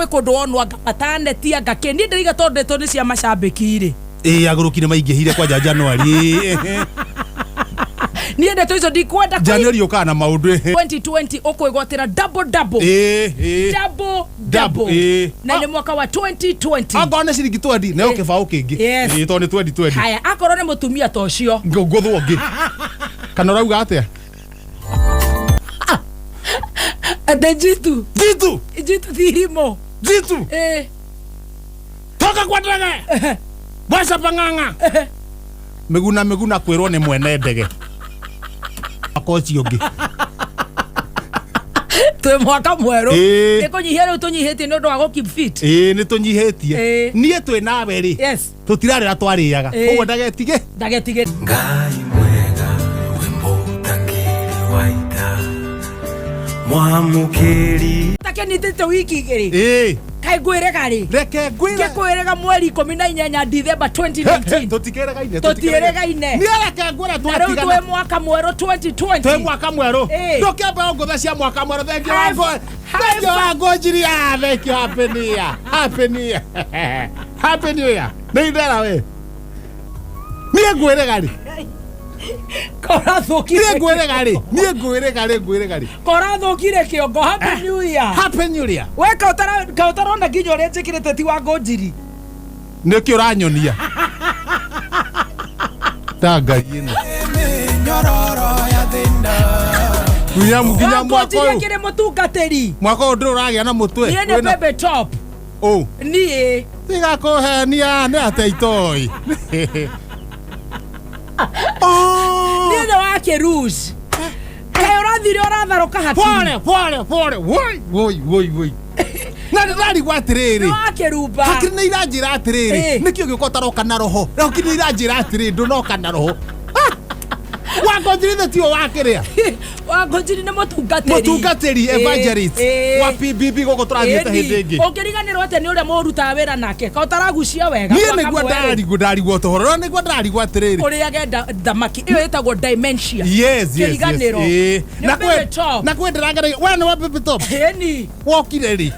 Gwĩ kũndũ wonwo anga mataneti anga kĩ niĩ ndĩraiga tondũ ndeto nĩ cia macambĩki rĩ. Ĩĩ, agũrũki nĩ maingĩhire kwanja January. Niĩ ndeto icio ndikwenda. January ũkaga na maũndũ. 2020 ũkwĩgwatĩra double double. Ĩĩ ĩĩ. Double double. Ĩĩ. Na nĩ mwaka wa 2020. Akorwo nĩ ciringi 20 nayo kĩbaũ kĩngĩ. Yes. Ĩĩ, tondũ nĩ 2020. Haya, akorwo nĩ mũtumia ta ũcio. Ngũthwo ũngĩ kana ũrauga atĩa? Ate jitu. Jitu. Jitu thirimo. Jitu. Eh. Toka kwa ndege. Bwaca pang'ang'a. Mĩguna mĩguna kwĩrwo nĩ mwene ndege. Mwaka ũcio ũngĩ. Twĩ mwaka mwerũ. Ĩĩ. Nĩ kũnyihia rĩu tũnyihĩtie nĩ ũndũ wa gũ keep fit. Ĩĩ, nĩ tũnyihĩtie. Ĩĩ. Niĩ twĩ nawe rĩ. Yes. Tũtirarĩra twarĩaga. Ĩĩ. Ũguo ndagetige. Ndagetige. Ngai mwega wĩ mũtangĩri wa ita mwamũkĩri. Takenitĩte wiki igĩrĩ. Ĩĩ. Kaĩ ngwĩrega rĩ? Reke ngwĩre. Ngĩkwĩrega mweri 18 Dithemba 2019. Tũtikĩrĩgaine. Tũtiĩrĩgaine. Niĩ reke ngwĩre Na rĩu twatigana. twĩ mwaka mwerũ 2020. Twĩ mwaka mwerũ. Ĩĩ. Ndũkĩambe ũngũthe cia mwaka mwerũ. Thengiũ wa ngũ. High Thengiũ wa ngũnjiria. Thengiũ, happy new year. Happy new year. Happy new year. Nĩ ithera we. Niĩ ngwĩrĩga rĩ? Korathũkire. Niĩ ngwĩrĩga rĩ? Niĩ ngwĩrĩga rĩ? Ngwĩrĩga rĩ? Korathũkire kĩongo. Happy new year. Happy new year. We ka ũtarona nginya ũrĩa njĩkĩrĩte ti wa ngũnjiri. Nĩkĩ ũranyonia? Ta ngai ĩno. Mĩnyororo ya thĩna. Nginya nginya Wa mwaka ngũnjiri ũyũ. akĩrĩ mũtungatĩri. Mwaka ũyũ ndũrĩ ũragĩa na mũtwe. Niĩ nĩ Wĩna- bebe top. Ũ. Niĩ. Tiga kũhenia nĩ atĩa itoĩ. Niĩ nĩ wa kĩruci. Kaĩ ũrathire ũratharũka hakiri. Pole pole pole. Woi woi woi woi. Na ndĩrarigwo atĩrĩrĩ. Nĩ wa kĩrumba. Hakiri nĩ iranjĩra atĩrĩrĩ. Ĩĩ. Nĩkĩ ũgĩũka ũtaroka na roho? Hakiri nĩ iranjĩra atĩrĩrĩ ndũnoka na roho. Wakonjirithĩ tiwe wakĩrĩa. Wa ngũnjiri nĩ mũtungatĩri. Mũtungatĩri Ĩĩ, evangelist ĩĩ. wa PBB gũkũ tũrathiĩte hĩndĩ ĩngĩ. Ũngĩriganĩrwo atĩa nĩ ũrĩa mũrutaga wĩra nake? Ka ũtaragucia wega. Niĩ mwaka nĩguo mwerũ. ndarigwo ndarigwo tũhoro. No nĩguo ndarigwo atĩrĩrĩ. Ũrĩage thamaki ĩyo ĩtagwo dementia. Yes, yes, yes. Kĩriganĩro. Ĩĩ. Nĩ Na baby kwĩ top. na kwĩ ndĩrageragia. We nĩ wa baby top. Ĩni. Wokire rĩ?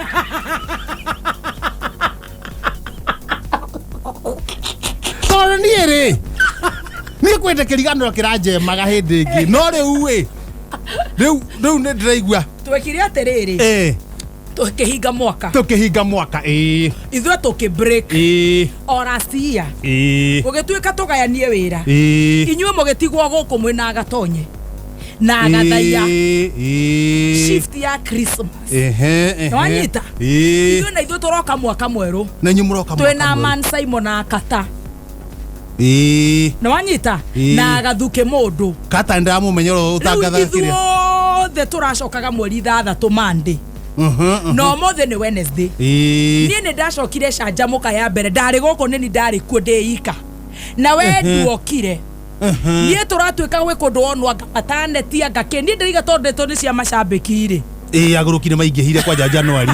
Tondũ niĩ rĩ niĩ kwenda kĩriganĩro kĩranjemaga hĩndĩ ĩngĩ no rĩu ĩ rĩu rĩu nĩ ndĩraigua. Twekire atĩrĩrĩ. Ĩ. Tũkĩhinga mwaka. Tũkĩhinga mwaka, ĩ. Ithuĩ tũkĩ break. Ĩ. O last year. Ĩ. Gũgĩtuĩka tũgayanie wĩra. Ĩ. Inyuĩ mũgĩtigwo gũkũ mwĩna agatonye na agathaia. Ĩ, ĩ. Shift ya Christmas. Ehe, ehe. Nĩwanyita? Ĩ. Ithuĩ na ithuĩ tũroka mwaka mwerũ. Na inyuĩ mũroka mwaka Twĩna mwerũ. Man Simon na Akata. Ĩ. Nĩwanyita? Ĩ. Na agathuke mũndũ. Kata ndĩramũmenya ũrĩa Rĩu ũtangathaga kĩrĩa. ithuothe tũracokaga mweri 6 Monday. Na ũmũthĩ nĩ Wednesday. Ĩ. Niĩ nĩ ndacokire canjamũka ya mbere ndarĩ gũkũ nĩni ndarĩ kuo ndĩ ika. Na we nduokire. Niĩ tũratuĩka gwĩ kũndũ wonwo anga mataneti anga kĩ niĩ ndĩraiga tondũ ndeto nĩ cia macambĩki rĩ. Ĩĩ, agũrũki nĩ maingĩhire kwanja January.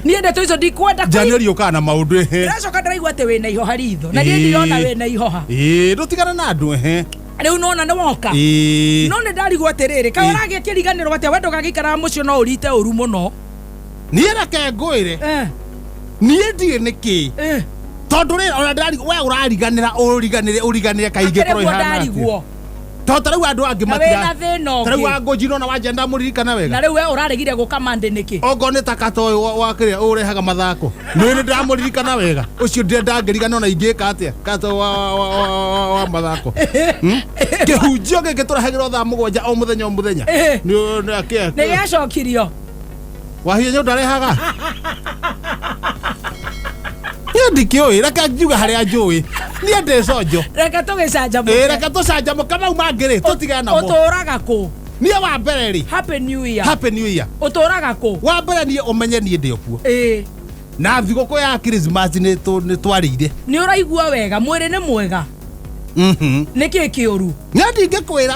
Niĩ ndeto icio ndikwenda. January ũkaga na maũndũ. Ndĩracoka ndĩraigua atĩ wĩna ihoha ritho na niĩ ndirona wĩna ihoha. Ĩĩ, ndũtigana na andũ ehe. Rĩu nona nĩ woka. Ĩĩ. No nĩ ndarigwo atĩrĩrĩ, kaĩ ũragĩa kĩriganĩro atĩa we ndũgagĩikaraga mũciĩ no ũrite ũru mũno. Niĩ reke ngwĩre. Niĩ ndirĩ nĩkĩ. Tondũ rĩ ona ndĩrarigwo we ũrariganĩra ũriganĩre ũriganĩre kaingĩ Akĩrĩ korwo guo ihana atĩa. ndarigwo. Tondũ ta rĩu andũ angĩ Na matira. wĩna thĩna Ta rĩu ũngĩ. Wangũnji nona wanja ndamũririkana wega. Na rĩu we ũraregire gũka Monday nĩkĩ? Okorwo nĩ ta kata ũyũ wa kĩrĩa ũrehaga mathako. Nĩ nĩ ndamũririkana wega. Ũcio ndĩ ndangĩrigana ona ingĩka atĩa. Kata wa mathako. Kĩhunjio gĩkĩ tũrehagĩrwo thaa 7 o mũthenya o mũthenya. Nĩ nĩ akĩ. Nĩ gĩacokirio. Wahinya ndarehaga. Niĩ ndikĩũĩ, reke njuge harĩa njũĩ. Niĩ ndĩ conjo. Reke tũgĩcanjamũke. Ĩĩ, reke tũcanjamũke mau mangĩ rĩ, tũtigane namo. Ũtũraga kũ? Niĩ wa mbere rĩ. Happy New Year. Happy New Year. Ũtũraga kũ? Wa mbere niĩ ũmenye niĩ ndĩ o kuo. Ĩĩ. Na thigũkũ ya Christmas nĩ twarĩire. Nĩ ũraigua wega, mwĩrĩ nĩ mwega. Nĩ kĩĩ kĩũru? Niĩ ndingĩkwĩra.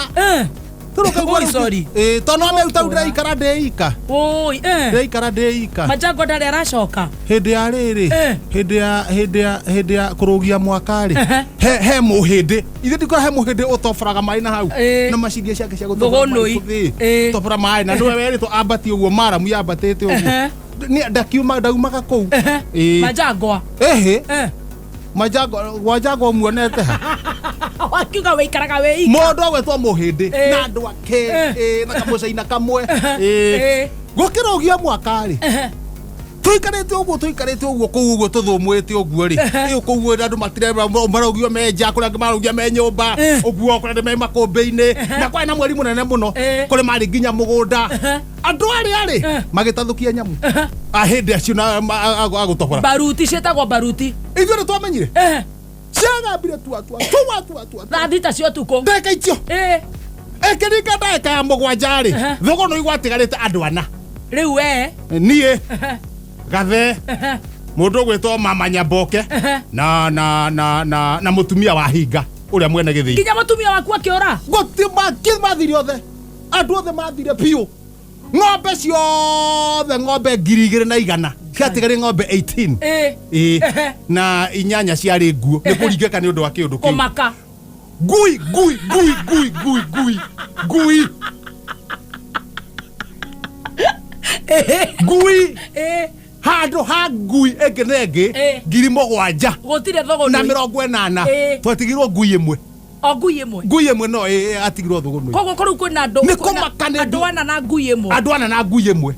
Oi, sorry. Tondũ no tau ndĩraikara ndĩika. Oi, eh. Ndĩraikara ndĩika. Majango ndarĩ aracoka. Hĩndĩ ya rĩrĩ, Eh. hĩndĩ ya hĩndĩ ya hĩndĩ ya kũrũgia mwaka rĩ, Ehe. he mũhĩndĩ ithe ndikora, he mũhĩndĩ ũtoboraga maĩ na hau Eh. na macindia ciake cia gũtobora maĩ Thũgũnũi. kũthĩ. Eh. Tobora maĩ na nĩwe werĩtwo ambatie ũguo, maramu yambatĩte ũguo. Ehe. Nĩ- ndakiuma ndaumaga kũu. Ehe. Ĩĩ. Majangwa. Ĩhĩ. Eh. Majango gwajango muonete ha? Wakiuga wĩikaraga wĩ ika. Mũndũ agwetwo mũhĩndĩ Eh. na andũ ake. Eh. Ĩĩ, na kamũcaina kamwe. Eh. Ĩĩ. Gũkĩrũgia mwaka rĩ, Ehe. tũikarĩte ũguo, tũikarĩte ũguo kũu ũguo, tũthũmũĩte ũguo rĩ, ĩyo kũu ũguo andũ matire maraugio me nja, kũrĩa angĩ maraugio me nyũmba Eh. ũguo, kũrĩa andũ me makũmbĩ-inĩ, na kwarĩ na mweri mũnene mũno, Eh. kũrĩ marĩ nginya mũgũnda, andũ arĩa rĩ Eh. magĩtathũkia nyamũ ahĩndĩ acio na agũtobora. Baruti ciĩtagwo baruti. Ithuĩ nĩ twamenyire Eh. ciagambire tua tua tua tua tua. Thaa 6 cia ũtukũ. Ndagĩka icio Eh. ĩkĩringa ndagĩka ya 7 rĩ, Ehe. thũgũnũ igwatigarĩte andũ ana. Rĩu we. Niĩ, gathe, Ehe. mũndũ ũgwĩtwo mama Nyamboke Ehe. na na na na na mũtumia wa hinga ũrĩa mwene gĩthĩi. Nginya mũtumia waku akĩũra. Gũti mathire othe, andũ othe mathire biũ, ng'ombe ciothe, ng'ombe 2100 ciatigarĩ ng'ombe 18. Eh. Ĩĩ. Ehe. Na inyanya ciarĩ nguo nĩ kũringĩka nĩ ũndũ wa kĩũndũ kĩu. Kũmaka. Ngui, ngui, ngui, ngui, ngui, ngui, ngui, ngui. Eh. Handũ ha ngui ĩngĩ na ĩngĩ Ĩĩ. 7000 Gũtirĩ thũgũnũ. na 80. Ĩĩ. Twatigirwo ngui ĩmwe. O ngui ĩmwe. Ngui ĩmwe no ĩ- atigirwo thũgũnũ. Koguo kũrĩu kwĩna andũ Nĩ kwĩna kũmaka nĩ andũ andũ- ana na ngui ĩmwe. Andũ ana na ngui ĩmwe.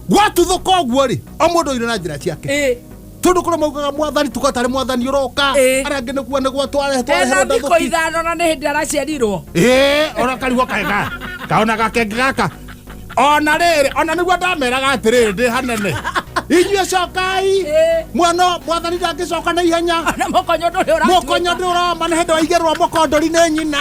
Gwatuthũka ũguo rĩ, o mũndũ oire na njĩra ciake, Ĩĩ. tondũ kũrĩa maugaga mwathani tugatarĩ mwathani ũroka, Ĩĩ. arĩa angĩ nĩkuo nĩguo Ena twareherwo thikũ ndathũki. 5 na nĩ hĩndĩ araciarirwo. Ĩĩ, ona karigwo kaega kaona gakenge gaka ona rĩrĩ, ona nĩguo ndameraga atĩrĩrĩ, ndĩ hanene inyuĩ cokai. Ĩĩ. Mwana mwathani ndangĩcoka na ihenya. Ona mũkonyo ndũrĩ ũratuĩka. Mũkonyo ndĩ ũroma nĩ hĩndĩ waigĩrwo mũkondori nĩ nyina.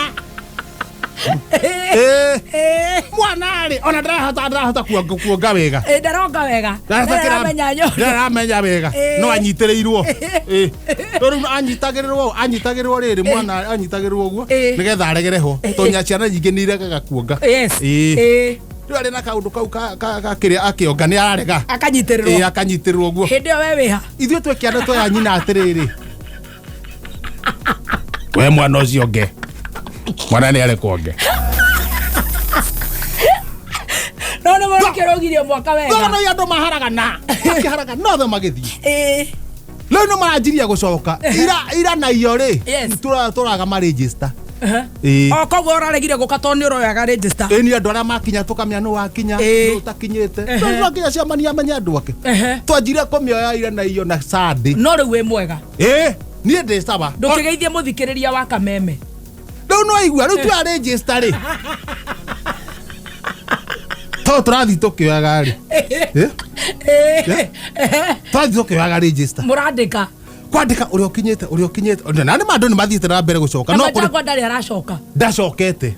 Ĩĩ. Ĩĩ. Mwana rĩ, ona ndarahota kuonga wega. Ĩĩ, ndaronga wega. Ndaramenya nyondo. Ndaramenya wega. Ĩĩ. No anyitĩrĩirwo. Ĩĩ. To rĩu anyitagĩrĩrwo anyitagĩrĩrwo rĩrĩ, mwana anyitagĩrĩrwo ũguo Ĩĩ. nĩgetha aregere ho, tondũ ciana nyingĩ nĩ iregaga kuonga. Yes. Ĩĩ. Ĩĩ. Rĩu arĩ na kaũndũ kau ka kĩrĩa akĩonga nĩ ararega. Akanyitĩrĩrwo. Ĩĩ, akanyitĩrĩrwo ũguo. Hĩndĩ ĩyo we wĩha? Ithuĩ twĩkĩana twaya nyina atĩrĩrĩ, we mwana ũcio nge mwana nĩ arekwo nge. No nĩ mũrũkĩrũgirie mwaka wega. Thono andũ maharagana makĩharagana othe magĩthiĩ. Ĩĩ. Rĩu nĩ maranjiria gũcoka ira ira na iyo rĩ. Yes. Tũraga marĩnjĩsta. Ehe. Ĩĩ. O koguo ũraregire gũka tondũ nĩ ũroyaga register. Ĩĩ, nĩ andũ arĩa makinya tũkamenya nũ wakinya, Ĩĩ. nũ ũtakinyĩte. Ehe. Tondũ nginya ciamania amenye andũ ake. Ehe. Twanjire kũmĩoya ira na iyo na sandĩ. No rĩu wĩ mwega? Ĩĩ, niĩ ndĩ sawa. Ndũkĩgeithie mũthikĩrĩria wa kameme. Rĩu no igua rĩu tuoya register rĩ, tondũ tũrathiĩ tũkĩoyaga rĩ. Ĩ? Ĩĩ. Ehe. Tũrathiĩ tũkĩoyaga register. Mũrandĩka. Kwandĩka ũrĩa ũkinyĩte, ũrĩa ũkinyĩte, na nĩ ma andũ nĩ mathiĩte na mbere gũcoka. Na No kũrĩ Majangwa ndarĩ aracoka? Ndacokete.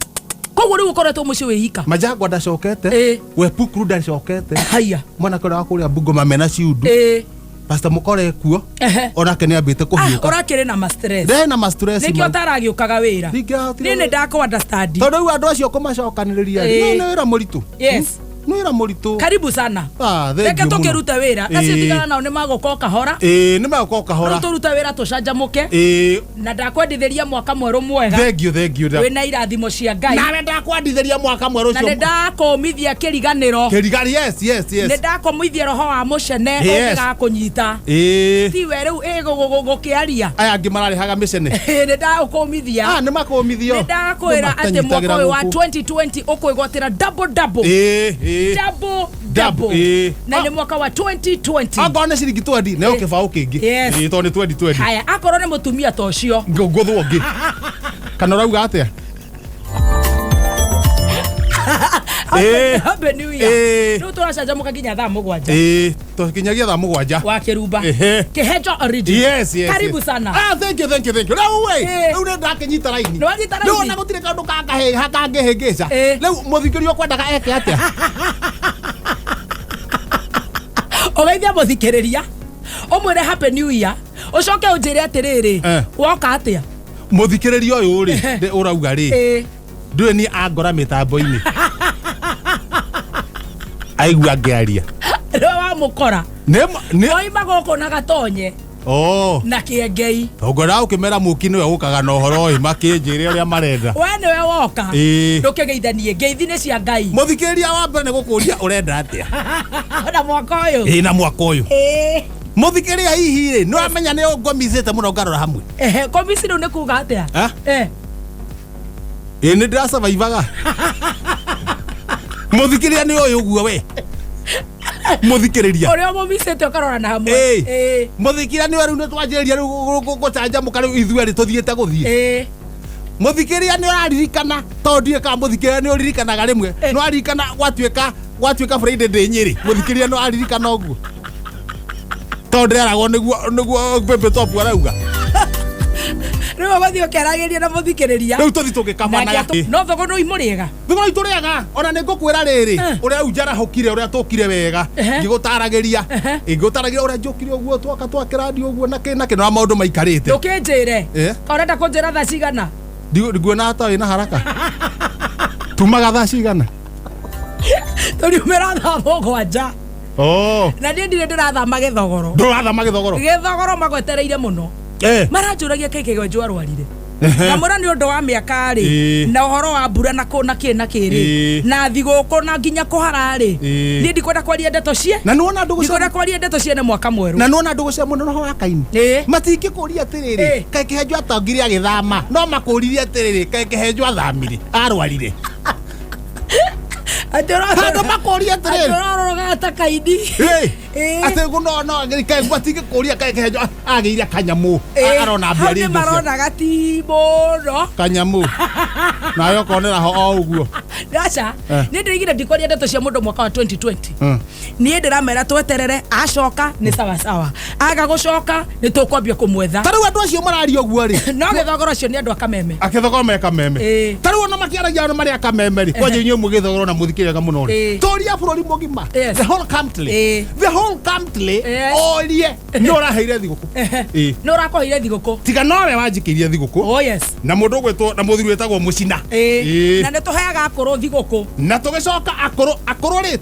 Koguo rĩu ũkoretwo mũciĩ wĩ ika? Majangwa ndacokete. Ĩ. Wepukuru ndacokete. Haya. Mwanake ũrĩa wa kũrĩa Bungoma mena ciundu. Ĩĩ. Pastor Mũkore kuo. Ehe. Onake nĩ ambĩte Ah, kũhiũka. ũrakĩrĩ na ma stress. Ndena ma stress. Nĩkĩo ũtaragĩũkaga wĩra. Ndingĩahotire. Niĩ nĩ ndakũ understand. Tondũ rĩu andũ acio kũmacokanĩrĩria Ĩ. rĩ, no nĩ wĩra mũritũ. Yes. Nĩ wĩra mũritũ. Karibu sana. Ah, thank Reke you mũno. tũkĩrute wĩra acio Ĩĩ. tigana nao nĩ magũka o kahora. Ĩĩ, nĩ magũka o kahora. Rĩu tũrute wĩra tũcanjamũke. Ĩĩ. Na ndakwendithĩria mwaka mwerũ mwega Thank you, thank you. wĩna irathimo cia Ngai. Nawe ndakwandithĩria mwaka mwerũ Na nĩ ũcio. ndakũmithia kĩriganĩro. Kĩrigari, yes, yes, Nĩ yes. ndakũmithia roho wa mũcene Yes. ũngĩgakũnyita. Ĩĩ. Tiwe rĩu ĩ gũkĩaria. Aya angĩ mararĩhaga mĩcene. Nĩ ndakũmithia. Ah, nĩ makũmithio. Nĩ ndakwĩra atĩ mwaka ũyũ wa 2020 ũkwĩgwatĩra double double. Ĩĩ, ĩĩ. Double Double, double. ĩĩ. Na nĩ mwaka wa 2020. Angorwo nĩ ciringi 20 nayo kĩbaũ kĩngĩ. Yes. Ĩĩ, tondũ nĩ 2020. Haya, akorwo nĩ mũtumia ta ũcio. Ngũthwo ũngĩ kana ũrauga atĩa? Ĩĩ. Happy New Year. Ĩĩ. Rĩu tũracanjamũka nginya thaa 7. Ĩĩ, tũkinyagia thaa 7. Wa kĩrumba. Ehe. Kĩhenjo origin. Yes. Karibu yes. sana. Ah, thank you, thank you, thank you. Rĩu we, Ĩĩ. rĩu nĩ ndakĩnyita raini. Nĩ wanyita raini? Rĩu ona gũtirĩ kaũndũ kangĩhĩngĩca. Ĩĩ. Rĩu mũthikĩrĩria ũkwendaga eke atĩa? Ũgeithia mũthikĩrĩria ũmwĩre happy new year, ũcoke ũnjĩre atĩrĩrĩ, Eh. woka atĩa? Mũthikĩrĩria ũyũ rĩ, Ehe. ũrauga rĩ, Ĩĩ. Ndũĩ niĩ angora mĩtambo-inĩ aigua ngĩaria. Nĩwe wamũkora. Nĩ Oima gũkũ na gatonye oh na kĩengei. Ngora ũkĩmera mũki nĩwe ũkaga na ũhoro ũyũ makĩnjĩre ũrĩa marenda. We nĩwe woka. Ĩĩ. Ndũkĩgeithanie, ngeithi nĩ cia Ngai. Mũthikĩrĩria wa mbere nĩ gũkũria ũrenda atĩa. Na mwaka ũyũ. Ĩĩ, na mwaka ũyũ. Ĩĩ. Mũthikĩrĩria, hihi rĩ, nĩ wamenya nĩ ngomicĩte mũno ngarora hamwe? Ehe, komisi rĩu nĩ kuga atĩa? Ah? Eh. Ĩĩ, nĩ ndĩracabaibaga. Mũthikĩrĩria nĩ ũyũ ũguo we mũthikĩrĩria. Ũrĩa ũmũmicĩte ũkarora na hamwe. Ĩĩ. Ĩĩ. Mũthikĩrĩria nĩ rĩu nĩ twanjĩrĩria rĩu gũcanjamũka rĩu ithuerĩ tũthiĩte gũthiĩ. Ĩĩ. Mũthikĩrĩria, nĩ ũraririkana, tondũ ndiũĩ kana mũthikĩrĩria nĩ ũririkanaga rĩmwe. Eh. Nĩ waririkana gwatuĩka Friday ndĩ Nyĩrĩ? Mũthikĩrĩria, nĩ waririkana ũguo? Tondũ ndĩreragwo nĩguo Bebe Top arauga. Rĩu ũgũthiĩ ũkĩaragĩria na mũthikĩrĩria. Rĩu tũthi Nake tũgĩkabanaga. No thogoro imũrĩega. Thogora itũrĩaga ona nĩ ngũkwĩra rĩrĩ, ũrĩa rĩu njarahũkire, ũrĩa tũkire wega, ngĩgũtaragĩria ngĩgũtaragĩria ũrĩa njũkire ũguo, twaka twakĩrandio ũguo na kĩ na kĩ na maũndũ maikarĩte. Ndũkĩnjĩre. Eh? Ka ũrenda kũnjĩra thaa cigana? Ndiguona ta wĩna haraka. Tumaga thaa cigana? Tũriumĩra thaa 7. Oh. Na niĩ ndirĩ ndĩrathama gĩthogoro. Ndũrathama gĩthogoro? Gĩthogoro magwetereire mũno. Maranjũragia kĩ kĩgenjo arwarire. Ngamwĩra nĩ ũndũ wa mĩaka rĩ, na ũhoro wa mbura na kũ na kĩ na kĩ rĩ, na thigũkũ na nginya kũhara rĩ. Niĩ ndikwenda kwaria ndeto cie. Na nĩwona ndũgũ cia Ndikwenda kwaria ndeto ciene mwaka mwerũ. Na nĩwona ndũgũ cia mũno roho wa kaini, matingĩkũria atĩrĩrĩ, kaĩ kĩhenjo atongire agĩthama? No makũririe atĩrĩrĩ, kaĩ kĩhenjo athamire arwarire? Handũ makũria atĩrĩrĩ, Atĩ ta kaini. Atĩ no no kaĩ matingĩkũria kaĩ kĩhenjo agĩire kanyamũ, arona Hau mbia nĩ rĩngĩ cia maronaga ti mũno. Kanyamũ nawe ũkonera ho o ũguo. Aca. Niĩ ndĩrigire ndikwaria ndeto cia mũndũ mwaka wa 2020. Niĩ ndĩramera tweterere, acoka nĩ sawasawa, aga gũcoka nĩ tũkwambia kũmwetha. Ta rĩu andũ acio mararia ũguo rĩ, No gĩthogoro ũcio nĩ andũ a Kameme. Akĩthogoro me Kameme. Ta rĩu ona makĩaragia ona marĩ a Kameme rĩ, kwanja inyuĩ mũgĩthogoro na mũthikĩrĩria mũno rĩ, tũria bũrũri mũgima, the whole country, the whole country, orie nĩ ũraheire thigũkũ. Nĩ ũrakũheire thigũkũ? Tiga nowe wanjikĩirie thigũkũ. Oh yes. Na mũndũ ũgwĩtwo na mũthuri wĩtagwo Mũcina. Na nĩ tũheaga akũrũ thigũkũ. Na tũgĩcoka akũrũ rĩ,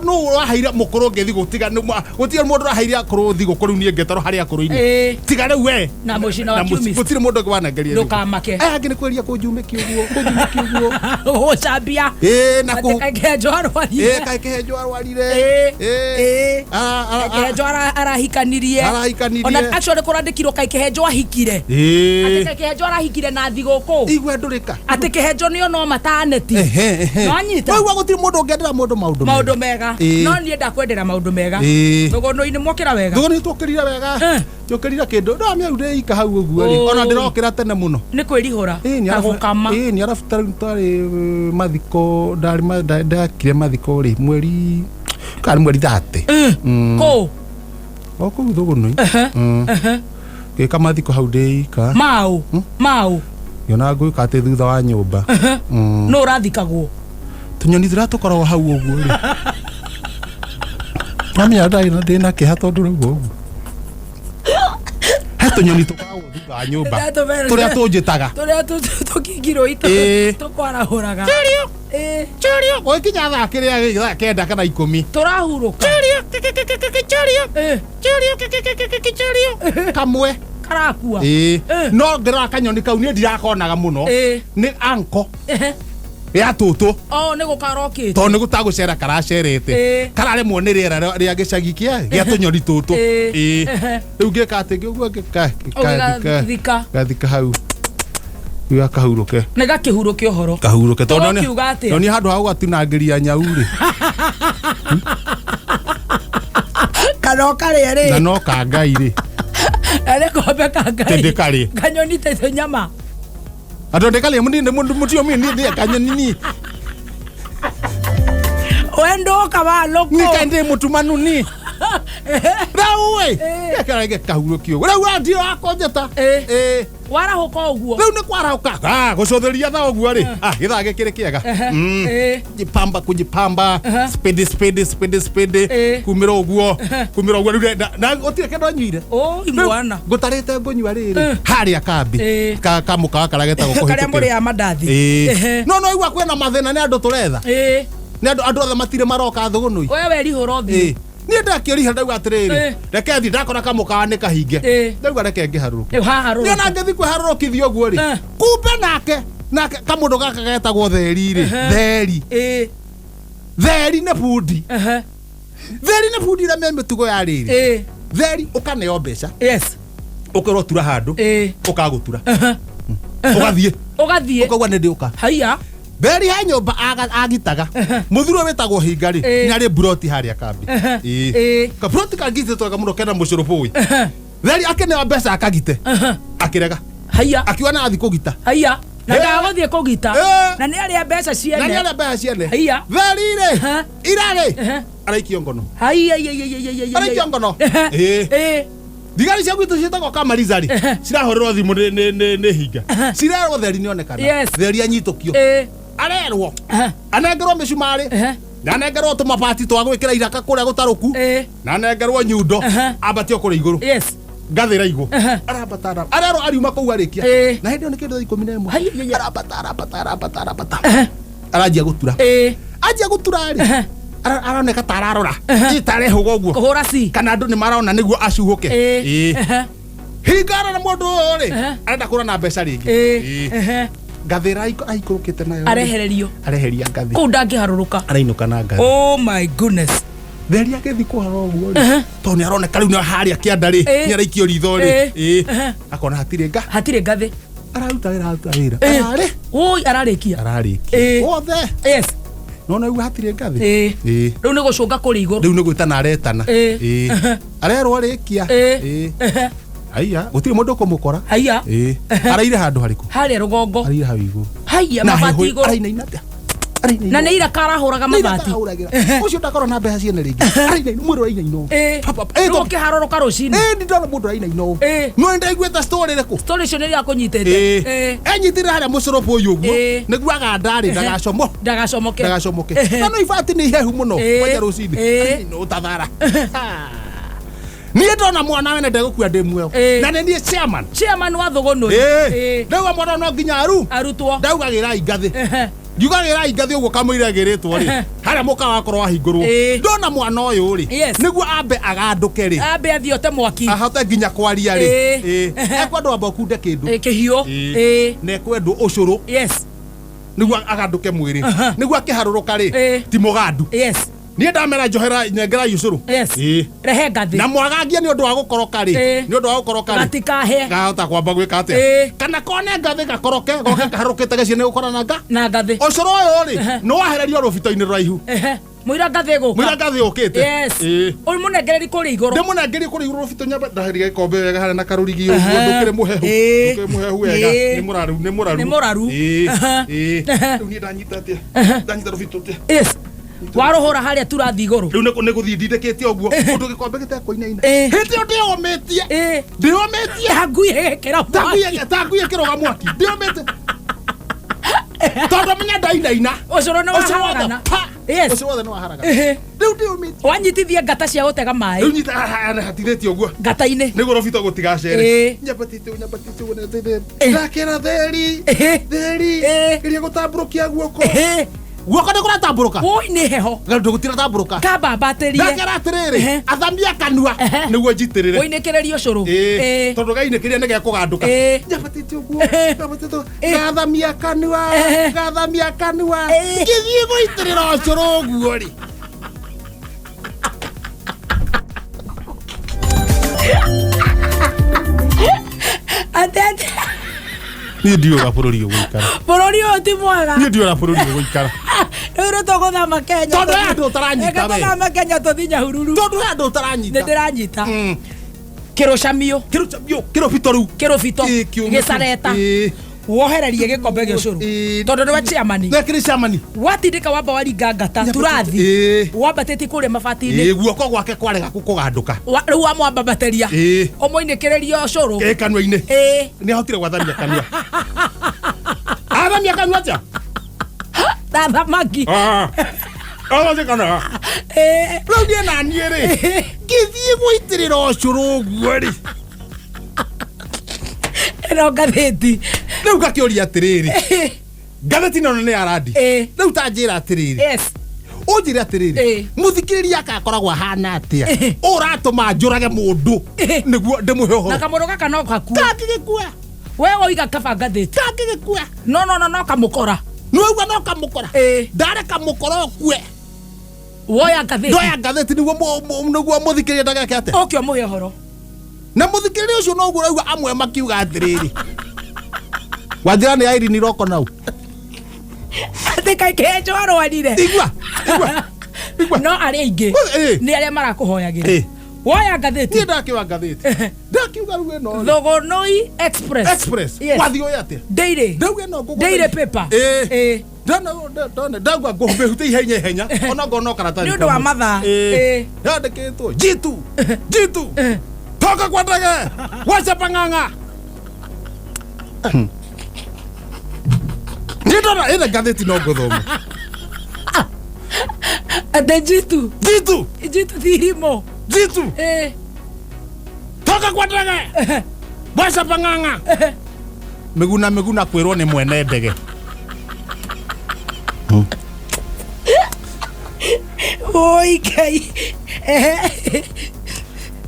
nũ ũraheire mũkũrũ ũngĩ thigũkũ? Tiga gũtirĩ mũndũ ũraheire akũrũ thigũkũ rĩu niĩ ngĩtarwo harĩ akũrũ-inĩ, tiga rĩu we Na Mũcina wa Na Kiumist. gũtirĩ mũndũ ũngĩ wanengeria thigũkũ. Ndũkamake. Aya angĩ nĩ kwĩria kũnjumĩkia ũguo, kũnjumĩkia ũguo. Gũcambia. Ĩĩ, na Atĩ kaĩ kĩhenjo arwarire. Ĩĩ, kaĩ kĩhenjo arwarire. Ĩĩ. Kaĩ kĩhenjo arahikanirie. Arahikanirie. Ona actually kũrandĩkirwo kaĩ kĩhenjo ahikire. Atĩ kaĩ kĩhenjo arahikire na thigũkũ. Igua ndũrĩka. Atĩ kĩhenjo nĩo no mataneti. Nwanyita? Waigua gũtirĩ mũndũ ũngĩendera mũndũ maũndũ mega. Maũndũ mega. No niĩ ndakwendera maũndũ mega. Thũgũnũ-inĩ mwokĩra wega? Thũgũnũ twokĩrire wega. Njũkĩrire kĩndũ no mĩau ndĩika hau ũguo rĩ, ona ndĩrokĩra tene mũno. Nĩ kwĩrihũra. Ĩĩ, nĩ Ta gũkama. Ĩĩ, nĩ arabu tarĩu twarĩ mathiko, ndarĩ ndakire mathiko rĩ, mweri kana mweri 30. Kũ? O kũu Thũgũnũ. Ngĩka mathiko hau ndĩika. Maũ maũ? Ngĩona ngwĩka atĩ thutha wa nyũmba. Nũ ũrathikagwo? Tũnyoni tũrĩa tũkoragwo hau ũguo rĩ, namenya ndĩ na kĩeha tondũ rĩu ũguo he tũnyoni tũkoragwo thutha wa nyũmba tũrĩa tũnjĩtaga. Tũrĩa tũkingirwo itũ. Tũkwarahũraga. Cheerio. Gũgĩkinya thaa kĩrĩa, thaa 9 kana 10. Tũrahurũka. Cheerio kamwe. Karakua. Ĩĩ, no ngĩrora kanyoni kau niĩ ndirakonaga mũno. Nĩ anko ya tũtũ. O nĩ gũkarokĩte. Tondũ nĩ gũtagũcera karacerete. Kararemwo nĩ rĩera rĩa gĩcagi kĩa tũnyoni tũtũ. Ĩĩ. Rĩu ngĩka atĩ ngĩũguo ngĩka Ũgĩgathika. Gathika hau rĩu gakahurũke. Nĩ gakĩhurũke ũhoro. Kahurũke tondũ Ũkiuga atĩa? noni handũ ha gũgatunangĩria nyau rĩ. Kana ũkarĩa rĩ. Na no ka Ngai rĩ. Na nĩ kombe ka Ngai. Tĩndĩ karĩe. Kanyoni tete nyama. Andũ ndĩkarĩe mũnini mũtio mini ndĩe kanyoni ni. We ndũka wa lũkũ. Ni kaĩ ndĩ mũtumanu ni rĩu ĩ gekerage kahurũkio rĩu andio akonjeta. Ĩĩ. Warahũka ũguo. Rĩu nĩ kwarahũka. Ah, gũcũthĩria thaa ũguo rĩ. Ah, gĩthaa gĩkĩrĩ kĩega. Kujipamba, kujipamba, spidi spidi spidi spidi, kumĩra ũguo, kumĩra ũguo rĩu na gũtirĩ kĩndũ anyuire. Oi Rĩu, mwana. Ngũtarĩte ngũnyua rĩrĩ harĩa kambi ka kamũkawa karĩa getagwo Karĩa kũhĩtũkĩra. mũrĩaga mandathi. Ĩĩ. Ehe. No no igua kwĩna mathĩna nĩ andũ tũretha. Nĩ andũ andũ othe matirĩ maroka thũgũnũi. We werihũra ũthiĩ. Ĩĩ. Niĩ ndakĩriha ndauga atĩrĩrĩ, reke thiĩ ndakora kamũkawa nĩ kahinge. Ndauga reke ngĩharũrũke. Rĩu haha Niĩ ona ngĩthiĩ kwĩharũrũkithia ũguo rĩ, kumbe nake nake kamũndũ gaka getagwo theri rĩ, theri. Theri nĩ bundi. Theri nĩ bundi ĩrĩa me mĩtugo ya rĩrĩ. Theri ũkaneo mbeca. Yes. Ũkerwo tura handũ. Ũkagũtura. Ũgathiĩ. Ũgathiĩ. Ũkauga nĩ ndĩũka. Haiya. Theri he nyũmba agitaga. Mũthuri ũyũ wĩtagwo hinga rĩ, nĩ arĩ mburoti harĩa kambi. Ĩĩ. Kaburoti kangitĩtwo wega mũno kena mũcũrũbũi. Theri akĩneo mbeca akagite. Akĩrega. Haiya. Akiuga na athiĩ kũgita. Haiya. Na ndagũthiĩ kũgita. Na nĩ arĩa mbeca ciene. Na nĩ arĩa mbeca ciene. Haiya. Theri rĩ, ira rĩ, araikio ngono. Haiya iya iya iya iya iya. Araikio ngono. Ĩĩ. Thigari cia gwitũ ciĩtagwo kamariza rĩ, cirahũrĩrwo thimũ nĩ hinga. Cirerwo theri nĩonekana. Yes. Theri anyitũkio. Arerwo. Anengerwo mĩcumarĩ. Na anengerwo tũmabati twa gwĩkĩra iraka kũrĩa gũtarũku. Na anengerwo nyundo. Ambatio kũrĩa igũrũ. Yes. Ngathĩ igũ. Arambata arambata. Arerwo ariuma kũu arĩkia. Na hĩndĩ ĩyo nĩ kĩndũ thaa 11. Arambata arambata arambata arambata. Aranjia gũtura. Anjia gũtura rĩ. Aroneka ta ararora. Ĩ ta arehũga ũguo. Kũhũra ci. Kana andũ nĩ marona nĩguo acuhũke. Ĩĩ. Hinga arora mũndũ ũyũ rĩ, arenda kũra na mbeca rĩngĩ. Ĩĩ. Ngathĩ aikũrũkĩte nayo. Arehererio. Areheria ngathĩ. Kũu ndangĩharũrũka. Arainũka na ngathĩ. Oh my goodness. Theri agĩthiĩ kũhara ũguo rĩ, tondũ nĩ aroneka rĩu nĩ harĩa kĩanda rĩ, nĩ araikio ritho rĩ. Ĩĩ. Akona hatirĩ nga. Hatirĩ ngathĩ. Araruta wĩra araruta wĩra. Ararĩ. Oi ararĩkia. Ararĩkia. Wothe. Yes. No na hatirĩ ngathĩ. Ĩĩ. Rĩu nĩ gũcũnga kũrĩa igũrũ. Rĩu nĩ gwĩtana aretana. Ĩĩ. Arerwo arĩkia. Ĩĩ. Haiya, gũtirĩ mũndũ ũkũmũkora. Haiya. Ĩĩ. Araire handũ harĩkũ? Harĩa rũgongo. Araire hau igũrũ. Haiya Na mabati heho- igũrũ. Arainaina atĩa? Na nĩ iraka arahũraga Nĩ iraka mabati. ahũragĩra. Ũcio ndakorwo na mbeca ciene rĩngĩ. Arainaina mwĩrĩ ũrainaina ũũ. Rĩu ũkĩharũrũka rũcinĩ. Ĩĩ ndindona mũndũ arainaina ũũ. No nĩndaiguĩte story ĩrĩkũ? Story icio nĩ iria akũnyitĩte. Enyitĩrĩra harĩa mũcũrũbũ ũyũ ũguo. Nĩguo aganda rĩ ndagacomo. Ndagacomoke. Ndagacomoke. Na no ibati nĩ ihehu mũno. Kwanja rũcinĩ. Arainaina ũũ ta thara. Niĩ ndona mwana wene ndegũkua ndĩ muoyo. Na nĩ niĩ chairman. Chairman wa thũgũnũi. Ĩĩ. Ndauga mwana no nginya aru. Arutwo. Ndauga gĩrai ngathĩ. Ngiuga gĩrai ngathĩ ũguo kamũira ĩgĩrĩtwo rĩ. Harĩa mũkawa wakorwo wahingũrwo. Ndona mwana ũyũ rĩ. Nĩguo ambe agandũke rĩ. Ambe athiĩ ote mwaki. Ahote nginya kwaria rĩ. Ĩĩ. Ekwendwo amba ũkunde kĩndũ. Kĩhiũ. Ĩĩ. Na ekwendwo ũcũrũ. Yes. Nĩguo agandũke mwĩrĩ. Nĩguo akĩharũrũka rĩ. Ti mũgandu. Yes. Niĩ ndamera njohera nyengerai ũcũrũ. Yes. Ĩĩ. Rehe ngathĩ. Na mwagangie nĩ ũndũ wa gũkoroka rĩ. Nĩ ũndũ wa gũkoroka rĩ. Gatikahe. Gahota kwamba gwĩka atĩa? Kana kone ngathĩ gakoroke goke kaharũkĩte gĩciĩ nĩ gũkora na nga. Na ngathĩ. Ũcũrũ ũyũ rĩ, nĩ wahererio rũbito-inĩ rũraihu. Mũira ngathĩ ĩgũka. Mũira ngathĩ ũkĩte. Yes. Ĩĩ. Ũyũ mũnengereri kũrĩa igũrũ. Ndĩmũnengerie kũrĩa igũrũ rũbito nyambe ndaheria gĩkombe wega harĩa na karũrigi ũguo ndũkĩrĩ mũhehu. Ndũkĩrĩ mũhehu wega. Nĩ mũraru, nĩ mũraru. Nĩ mũraru. Ĩĩ. Ĩĩ. Rĩu niĩ ndanyita atĩa? Ndanyita rũbito atĩa? Yes. Warũhũra harĩa turathi igũrũ. Rĩu nĩ gũthiĩ ndindĩkĩte ũguo ũndũ gĩkombe gĩtekũinaina. Hĩndĩ ĩyo ndĩomĩtie. Ndĩomĩtie. Ta ngui ĩgĩkĩra mwaki. Ta ngui ĩkĩroga mwaki. Ndĩomĩte. Tondũ menya ndainaina. Ũcũrũ nĩ waharagana. Yes. Ũcũrũ wothe nĩ waharagana. Rĩu ndĩomĩtie. Wanyitithie ngata cia gũtega maĩ. Rĩu nyita hatirĩtie ũguo. Ngata-inĩ. Nĩguo rũbito gũtigacere. Nyambatĩte ũũ nyambatĩte ũguo nyambatĩte. Ndakĩra theri. Theri. Geria gũtambũrũkia guoko. Guoko nĩ kũratambũrũka. Woi nĩ heho. Gandũ gũtiratambũrũka. Kambambatĩrie. Ndakĩra atĩrĩrĩ, athamia kanua nĩguo njitĩrĩre. Ũinĩkĩrĩrie ũcũrũ. Ĩĩ. Tondũ gainĩkĩria nĩ gekũgandũka. Nyambatĩte ũguo. Nyambatĩte ũguo. Gathamia kanua. Gathamia kanua. Ngĩthiĩ gũitĩrĩra ũcũrũ ũguo rĩ. Atete. Niĩ ndiũra bũrũri ũgũikara. Bũrũri ũyũ ti mwega. Niĩ ndiũra bũrũri ũgũikara. Rĩu nĩ tũgũthama Kenya. Tondũ he andũ ũtaranyita Reke we. tũthame Kenya tũthiĩ Nyahururu. Tondũ he andũ ũtaranyita. Nĩ ndĩranyita. Kĩrũcamio. Kĩrũcamio. Kĩrũbito rĩu. Kĩrũbito. Ĩĩ, kĩũmũ. Gĩcareta. Ĩĩ. Wohererie gĩkombe gĩa ũcũrũ. Ĩĩ. Tondũ nĩwe chairman. Nekĩrĩ chairman. Watindĩka wamba waringa ngata Nyambatĩte. turathi. Ĩĩ. Wambatĩtie kũrĩa mabati-inĩ. Ĩĩ, guoko gwake kwarega kũgandũka. Rĩu wamwambabatĩria. Ĩĩ. Ũmũinĩkĩrĩrie ũcũrũ. Ĩ kanua-inĩ. Ĩĩ. Nĩ ahotire gwathamia kanua. Athamia kanua atĩa? Ta thamaki. Ah. Athamia kanua. Ĩĩ. Rĩu niĩ na niĩ rĩ, ngĩthiĩ gũitĩrĩra ũcũrũ ũguo rĩ, Ĩno ngathĩti. Rĩu ngakĩũria atĩrĩrĩ, ngathĩti ĩno nĩ ya randi. Ĩĩ. Rĩu ta njĩra atĩrĩrĩ, Yes. ũnjĩre atĩrĩrĩ, Ĩĩ. mũthikĩrĩria akakoragwo ahana atĩa Ĩĩ. ũratũma njũrage mũndũ Ĩĩ. nĩguo ndĩmũhe Na ũhoro? kamũndũ gaka no gakue. Kangĩgĩkua. We woiga kaba ngathĩti. Kangĩgĩkua. No no no no kamũkora. Nĩwaigua no kamũkora. Ĩĩ. Ndareka mũkora ũkue. Woya ngathĩti. Ndoya ngathĩti nĩguo nĩguo mũthikĩrĩria ndageke atĩa? Ũke ũmũhe ũhoro. Na mũthikĩrĩria ũcio noguo ũraigua amwe makiuga atĩrĩrĩ, wanjĩra nĩ Irene Roko nau. Atĩ kaĩ kĩhenjo arwarire. Igua, igua, igua. No arĩa aingĩ Ĩĩ. nĩ arĩa marakũhoyagĩra. Ĩĩ. Woya Niĩ ngathĩti. ndakiuga ngathĩti, ndakiuga rĩu ĩno rĩ, Thogonoi Express. Express. Yes. Wathiĩ ũyũ atĩa? Daily. Ndauga ĩno ngũgũtha- Daily paper. Ĩĩ. Ĩĩ. Ndona ndauga ngũmĩhute ihenya ihenya ona ngona no karatathi Nĩ ũndũ wa kamwe. mathaa. Ĩĩ. Ĩĩ. Yandĩkĩtwo jitu jitu toka kwa ndege wacha pang'ang'a. Niĩ ndona ĩna ngathĩti no ngũthoma. Atĩ Jitu. Jitu. Jitu thirimũ. Jitu. Ĩĩ. Toka kwa ndege wacha pang'ang'a. Mĩguna mĩguna kwĩrwo nĩ mwene ndege. Oi Ngai. Ehe.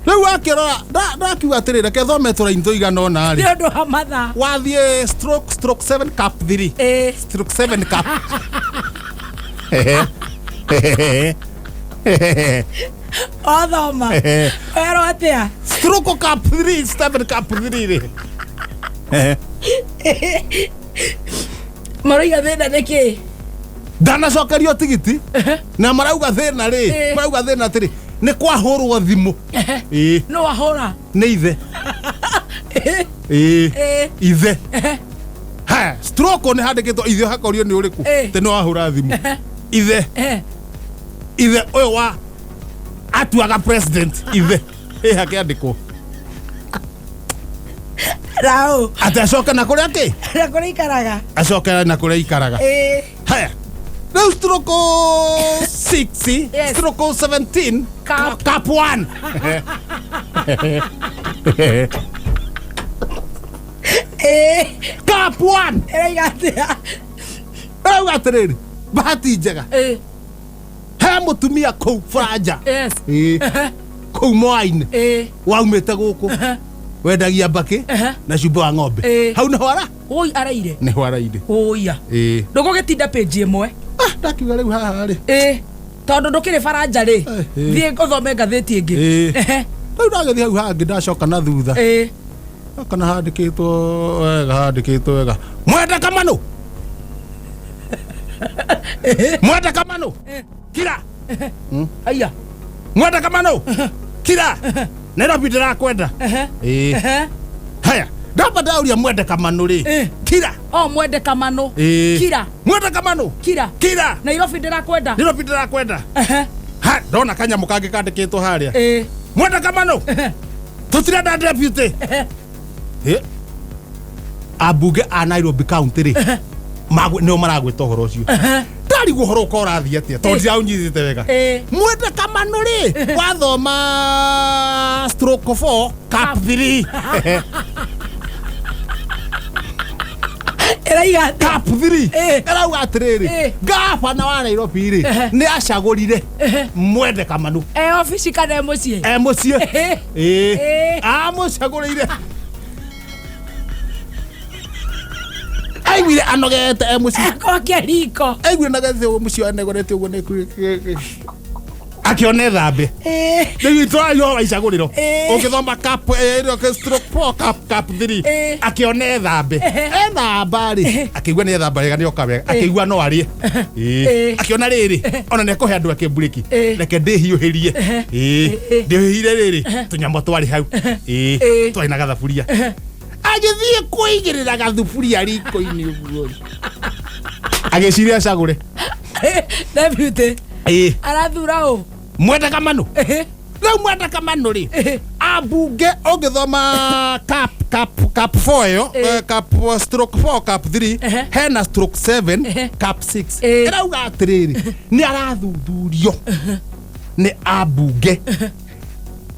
Rĩu akĩrora ndakiuga atĩrĩ, reke thome tũraini tũigana ũna Nĩ rĩ. ũndũ wa mathaa. Wathiĩ stroke stroke 7 cap 3. Ĩĩ. Stroke 7 cap. Othoma. Werwo atĩa? Stroke cap 3 7 cap 3 rĩ. Maroiga thĩna nĩ kĩ? Ndanacokerio tigiti na marauga thĩna rĩ, Ĩĩ. marauga thĩna atĩrĩ nĩ kwahũrwo thimũ. Ĩĩ. No wahũra. Nĩ ithe. Ĩĩ. Ĩĩ. Ithe. Ha, stroke nĩ handĩkĩtwo ithe hakorio nĩ ũrĩkũ? Ĩĩ. Tĩ nĩ wahũra thimũ. Ithe. Ehe. Ithe ũyũ wa atuaga president ithe. Ĩ hakĩandĩkwo. Raũ. Atĩ acoke na kũrĩa kĩ? Na kũrĩa ikaraga. Acoke na kũrĩa ikaraga. Ĩĩ. Haya. Rĩu stroke 6, Yes. stroke 17, Cap. cap 1. Ĩĩ. Cap 1. Ĩroiga atĩa? Rĩu atĩrĩrĩ, bahati njega. Ĩĩ. He mũtumia kũu Faranja. Yes. Ĩĩ. Kũu Moainĩ. Ĩĩ. Waumĩte gũkũ. Wendagia mbakĩ na cumbĩ wa ng'ombe. Ĩĩ. Hau nĩho ara? Oi araire. Nĩho araire. Ũia. Ĩĩ. Ndũgũgĩtinda page ĩmwe. Ah, ndakiuga rĩu haha rĩ. Ĩĩ. Tondũ ndũkĩrĩ baranja rĩ. Ĩĩ. Thiĩ ũthome ngathĩti ĩngĩ. Ĩĩ. Ehe. Rĩu ndagĩthiĩ hau hangĩ ndacoka na thutha. Ĩĩ. Kana handĩkĩtwo wega, handĩkĩtwo wega. Mwenda Kamanũ. Mwenda Kamanũ. Kira. Aya. Mwenda Kamanũ. Kira. Nairobi ndĩrakwenda. Ehe. Ĩĩ. Ehe. Haya. Ndamba ndauria Mwenda Kamanũ rĩ. Ĩĩ. Kira. O mwende Kamanũ. Ĩĩ. Kira. Mwenda Kamanũ. Kira. Kira. Nairobi ndĩrakwenda. Nairobi ndĩrakwenda. Ehe. Ha, ndona kanyamũ kangĩ kandĩkĩtwo harĩa. Ĩĩ. Mwenda Kamanũ. Tũtirenda deputy. Ĩ. Ambunge a Nairobi County rĩ, nĩo maragwĩta ũhoro ũcio. Ndarigwo ũhoro ũka ũrathiĩ atĩa tondũ ndiraũnyitĩte wega. Ĩĩ. Mwenda Kamanũ rĩ, wathoma stroke 4 cap 3. Ĩraiga atĩa? Cap 3. Ĩĩ. Ĩrauga atĩrĩrĩ, Ĩĩ. gavana wa Nairobi rĩ, nĩ acagũrire Mwende Kamanũ E obici kana e mũciĩ? e mũciĩ. Ĩĩ. Ĩĩ. Ĩĩ. Amũcagũrĩire. Aiguire anogete e mũciĩ. Egwakia riko. Aiguire anogete ũguo mũciĩ anegorete ũguo nĩ akĩona ĩthambe. Ĩĩ. Rĩu itũrario wa icagũrĩro. Ĩĩ. Ũngĩthoma cap stroke 4 cap cap 3 Ĩĩ. akĩona ĩthambe. Ethamba rĩ, akĩigua nĩ ethamba wega nĩ oka wega, akĩigua no arĩe. Ĩĩ. Ĩĩ. Akĩona rĩrĩ, ona nĩ ekũhe andũ ake mburĩki. Ĩĩ. Reke ndĩhiũhĩrie. Ĩĩ. Ĩĩ. Ndĩhiũhĩire rĩrĩ, tũnyamũ twarĩ hau. Ĩĩ. Ĩĩ. Twarĩ na gathaburia. Agĩthiĩ kũigĩrĩra gathuburia riko-inĩ ũguo agĩciria acagũre. Deputy. Ĩĩ. Arathura ũ? Mwenda Kamanu. Rĩu Mwenda Kamanu rĩ, ambunge ũngĩthoma cap 4 ĩyo, cap stroke 4 cap 3, hena stroke 7, cap 6, ĩrauga atĩrĩrĩ, nĩ arathuthurio nĩ ambunge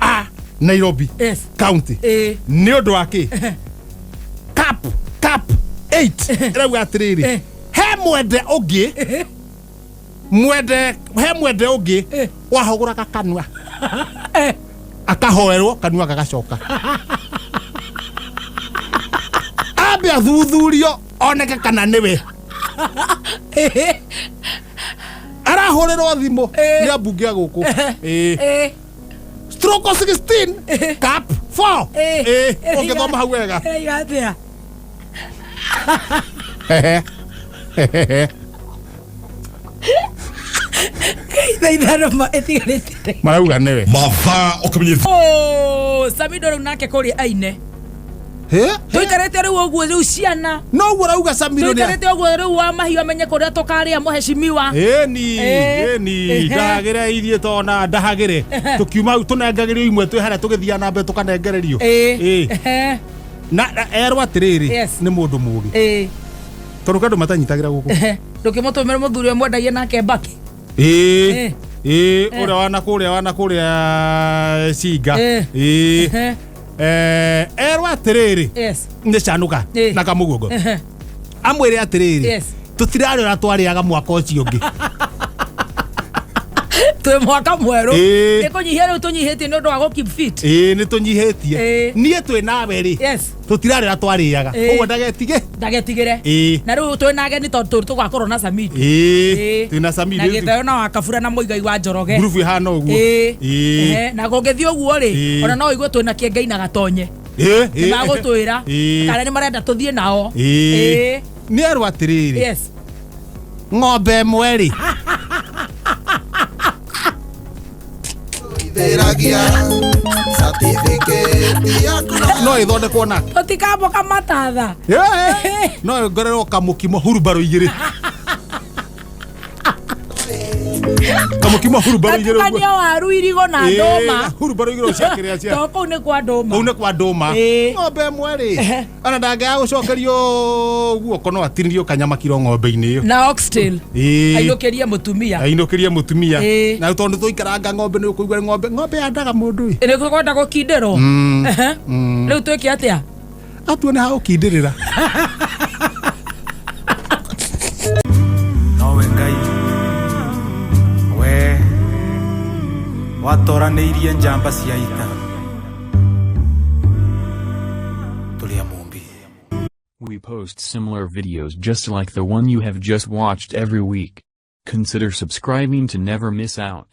a Nairobi County. Nĩ ũndũ wa kĩ? Cap 8 ĩrauga atĩrĩrĩ, he mwende ũngĩ, mwende, he mwende ũngĩ wahũgũraga kanua, akahoerwo kanua gagacoka, ambe athuthurio oneke kana nĩwe arahũrĩrwo thimũ nĩ ambunge a gũkũ. Ĩĩ. Stroke 16 cap 4. Ĩĩ, ũngĩthoma hau wega. Ĩraiga atĩa? Thaa 5 ĩtigarĩte. Marauga nĩwe. Mathaa ũkamenyithia. Oh, Samido rĩu nake kũrĩa aine. Tũikarĩte rĩu ũguo rĩu ciana. Noguo rauga Samido nĩ Tũikarĩte ũguo rĩu wa mahiũ amenye kũrĩa tũkarĩa mũhecimiwa. Ĩni. Ĩni. Ndahagĩre irie tona ndahagĩre tũkiuma hau tũnengagĩrio imwe twĩ harĩa tũgĩthiaga na mbere tũkanengererio. Ĩĩ. Na erwo atĩrĩrĩ, nĩ mũndũ mũgĩ, tondũ kandũ matanyitagĩra gũkũ. Ndũkĩmũtũmĩre mũthuri ũrĩa mwendagia nake mbaki. Ĩĩ. Ĩĩ, ũrĩa wana kũrĩa, wana kũrĩa cinga. Ĩĩ. Erwo atĩrĩrĩ, nĩ canuka na kamũguongo, amwĩre atĩrĩrĩ, tũtirarĩ ũrĩa twarĩaga mwaka ũcio ũngĩ. Twĩ mwaka mwerũ. Ĩĩ. Nĩ kũnyihia rĩu tũnyihĩtie nĩ ũndũ wa gũ keep fit. Ĩĩ, nĩ tũnyihĩtie. Niĩ twĩ nawe rĩ, tũtirarĩ ũrĩa twarĩaga. Ũguo ndagetige. Ndagetigĩre. Ĩĩ. Na rĩu twĩ na ageni tondũ tũgakorwo na Samido. Ĩĩ, twĩ na Samido. Na gĩthayo na wakabura na Mũigai wa Njoroge. Ngurubu ĩhana ũguo. Ĩĩ. Na kũngĩthiĩ ũguo rĩ, ona no ũigue twĩna Kĩengei na Gatonye. Nĩ magũtwĩra kana nĩ marenda tũthiĩ nao. Ĩĩ. Nĩ erwo atĩrĩrĩ, ng'ombe ĩmwe rĩ, Itheragia certificate yaku. No ĩthondekwo na Tũtikamboka matatha. Ĩĩ, no ĩngorerwo kamũkimo hurumbarũ igĩrĩ, kamũkimo hurumbarũ igĩrĩ ũguo. Gatukania waru, irigũ na Ĩĩ, ndũma. Hurumbarũ igĩrĩ cia kĩrĩa cia To kũu nĩ kwa ndũma. Kũu nĩ kwa ndũma. Ng'ombe ĩmwe rĩ, ona ndangĩaga gũcokerio guoko, no atinĩrio kanyama kiro ng'ombe-inĩ ĩyo. Na oxtail. Ainũkĩrie mũtumia. Ainũkĩrie mũtumia. Na tondũ tũikaranga ng'ombe nĩ ũkũigua ng'ombe yandaga mũndũ ĩ. Nĩ kwenda gũkindĩrwo. Rĩu twĩke atĩa? Atuone ha gũkindĩrĩra. Nowe Ngai we watoranĩirie njamba cia ita tũrĩ a Mũmbi. We post similar videos just like the one you have just watched every week. Consider subscribing to never miss out.